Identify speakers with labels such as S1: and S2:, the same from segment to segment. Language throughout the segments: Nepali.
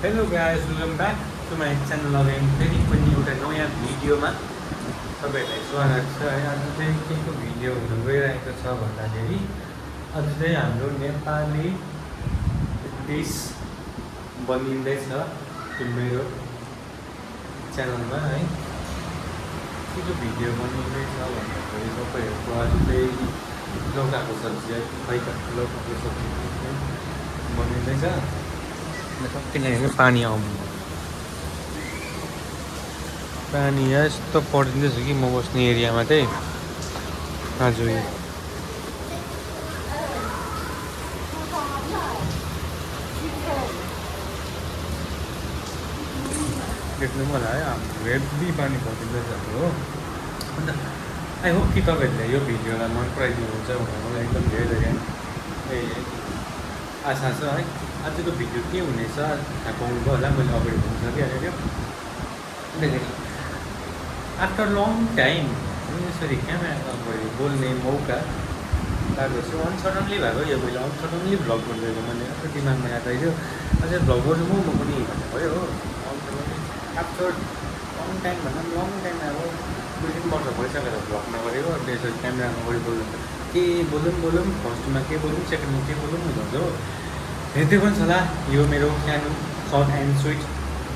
S1: Hello guys, welcome back to my channel again. फेरि पनि एउटा नयाँ भिडियोमा तपाईँहरूलाई स्वागत छ है। आज चाहिँ के को भिडियो हुन गइरहेको छ भन्दाखेरि आज चाहिँ हाम्रो नेपाली डिस बनिँदैछ त्यो मेरो च्यानलमा है। के को भिडियो बनिँदैछ भन्दाखेरि तपाईँहरूको आज चाहिँ लौकाको सब्जी है। खै त लौकाको सब्जी बनिँदैछ। किनभने पानी यहाँ यस्तो परिँदैछ कि म बस्ने एरियामा चाहिँ आज देख्नु मलाई है हेभी पानी परिँदैछ हो। अन्त आई होप कि तपाईँहरूले यो भिडियोलाई मन पराइदिनुहुन्छ भनेर मलाई एकदम धेरै आशा छ है। आजको भिडियो के हुनेछ थाहा पाउनुभयो होला, मैले अगाडि भन्न सकिहालेँ। अन्तखेरि आफ्टर लङ टाइम यसरी क्यामेरा अगाडि बोल्ने मौका पाएको छु। अनसडनली भएको यो मैले अनसडनली भ्लग गरिदिएको मैले आफ्नो दिमागमा याद आइदियो अझै भ्लग गर्नु म पनि भन्ने भयो हो। अनसडनली आफ्टर लङ टाइम भन्दा पनि लङ टाइम अब 2-3 वर्ष भइसकेर भ्लग नगरेको। अन्त यसरी क्यामेरामा अगाडि बोल्नु के बोलौँ फर्स्टमा के बोलौँ सेकेन्डमा के बोलौँ भन्छ हो। हेर्दै पनि होला यो मेरो सानो सर्ट एन्ड स्विट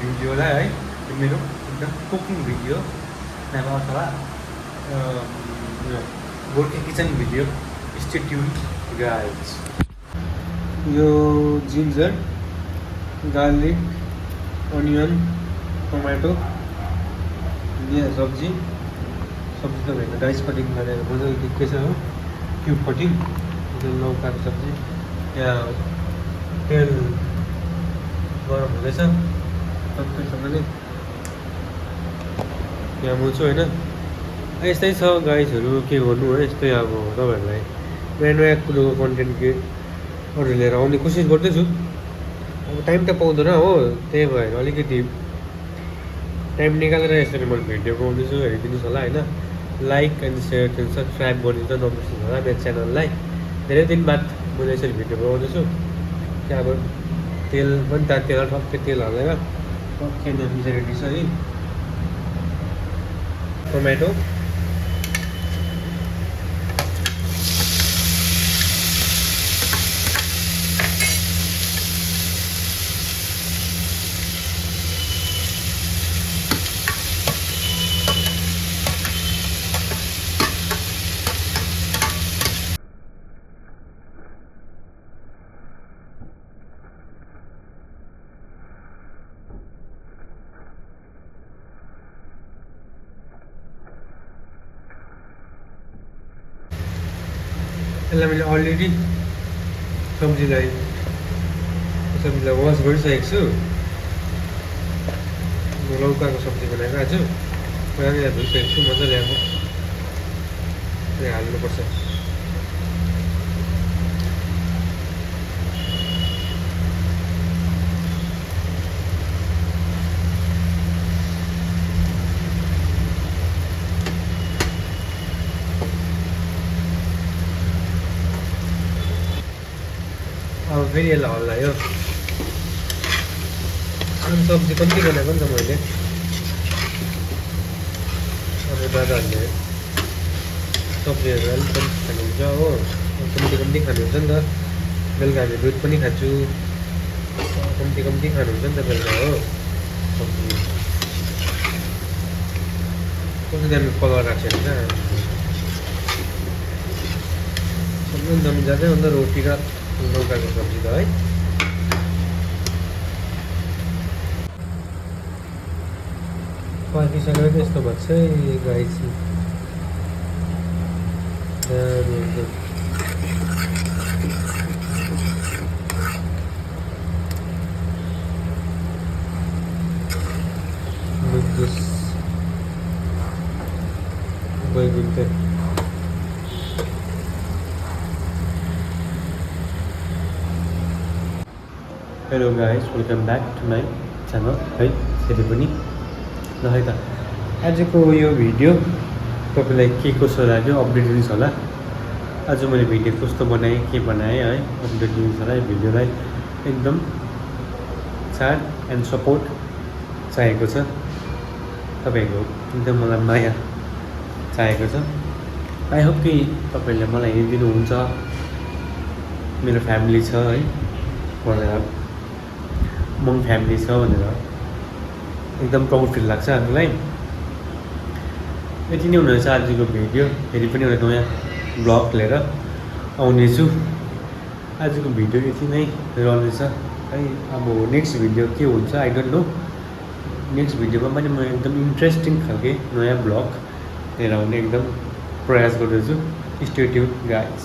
S1: भिडियोलाई है। यो मेरो एकदम कुकिङ भिडियो अथवा गोर्खे kitchen video. Stay tuned guys. यो जिन्जर गार्लिक अनियन टमाटो सब्जी तपाईँहरूको डाइस कटिङ गरेर मजाले के छ हो क्युब कटिङ। लौकाको सब्जी यहाँ तेल गरम हुँदैछ टक्कैसँगले यहाँ मुछु होइन। यस्तै छ गाइजहरू के गर्नु है। यस्तै अब तपाईँहरूलाई नयाँ नयाँ कुरोको कन्टेन्ट अरू लिएर आउने कोसिस गर्दैछु। अब टाइम त पाउँदैन हो, त्यही भएर अलिकति टाइम निकालेर यसरी मैले भिडियो बनाउँदैछु। हेरिदिनुहोस् होला होइन। Like and share and subscribe गरिदिनु त नबिर्सिनु होला मेरो च्यानललाई। धेरै दिन बाद मैले यसरी भिडियो बनाउँदैछु। त्यहाँ अब तेल पनि तातेर टक्कै तेल हालेर टक्कै नमिसाइरहेको छ है। टमाटो यसलाई मैले अलरेडी सब्जीलाई वास गरिसकेको छु। लौकाको सब्जी बनाएको आज पुरानै यहाँ धोइसकेको छु मजाले। अब हाल्नुपर्छ। अब फेरि यसलाई हल्लायो। अनि सब्जी कम्ती बनाएको नि त मैले। अब दादाहरूले सब्जीहरू अलिक कम्ती खानुहुन्छ हो, कम्ती खानुहुन्छ नि त। बेलुका हामी दुध पनि खान्छु, कम्ती खानुहुन्छ नि त बेलुका हो सब्जी। कति दामी कलर राख्छ होइन सबै दामी जाँदै अन्त रोटी र लौकाको सब्जी त है। पाकिसकेर यस्तो भएको छ गाई चाहिँ गइदिन्छ। Hello guys, welcome back to my channel है। फेरि पनि ल है त आजको यो भिडियो तपाईँलाई के कसो लाग्यो अपडेट दिनुहोस् होला। आज मैले भिडियो कस्तो बनाएँ के बनाएँ है अपडेट दिनुहोस् होला। यो भिडियोलाई एकदम साथ एन्ड सपोर्ट चाहिएको छ तपाईँहरूको एकदम मलाई माया चाहिएको छ। आई होप कि तपाईँहरूले मलाई हेरिदिनुहुन्छ, मेरो फ्यामिली छ है भनेर, मङ फ्यामिली छ भनेर एकदम प्राउड फिल लाग्छ हामीलाई। यति नै हुनेछ आजको भिडियो, फेरि पनि एउटा नयाँ ब्लग लिएर आउनेछु। आजको भिडियो यति नै रहनेछ है। अब नेक्स्ट भिडियो के हुन्छ आई डोन्ट नो। नेक्स्ट भिडियोमा पनि म एकदम इन्ट्रेस्टिङ खालके नयाँ ब्लग लिएर आउने एकदम प्रयास गर्दैछु। Stay tuned guys.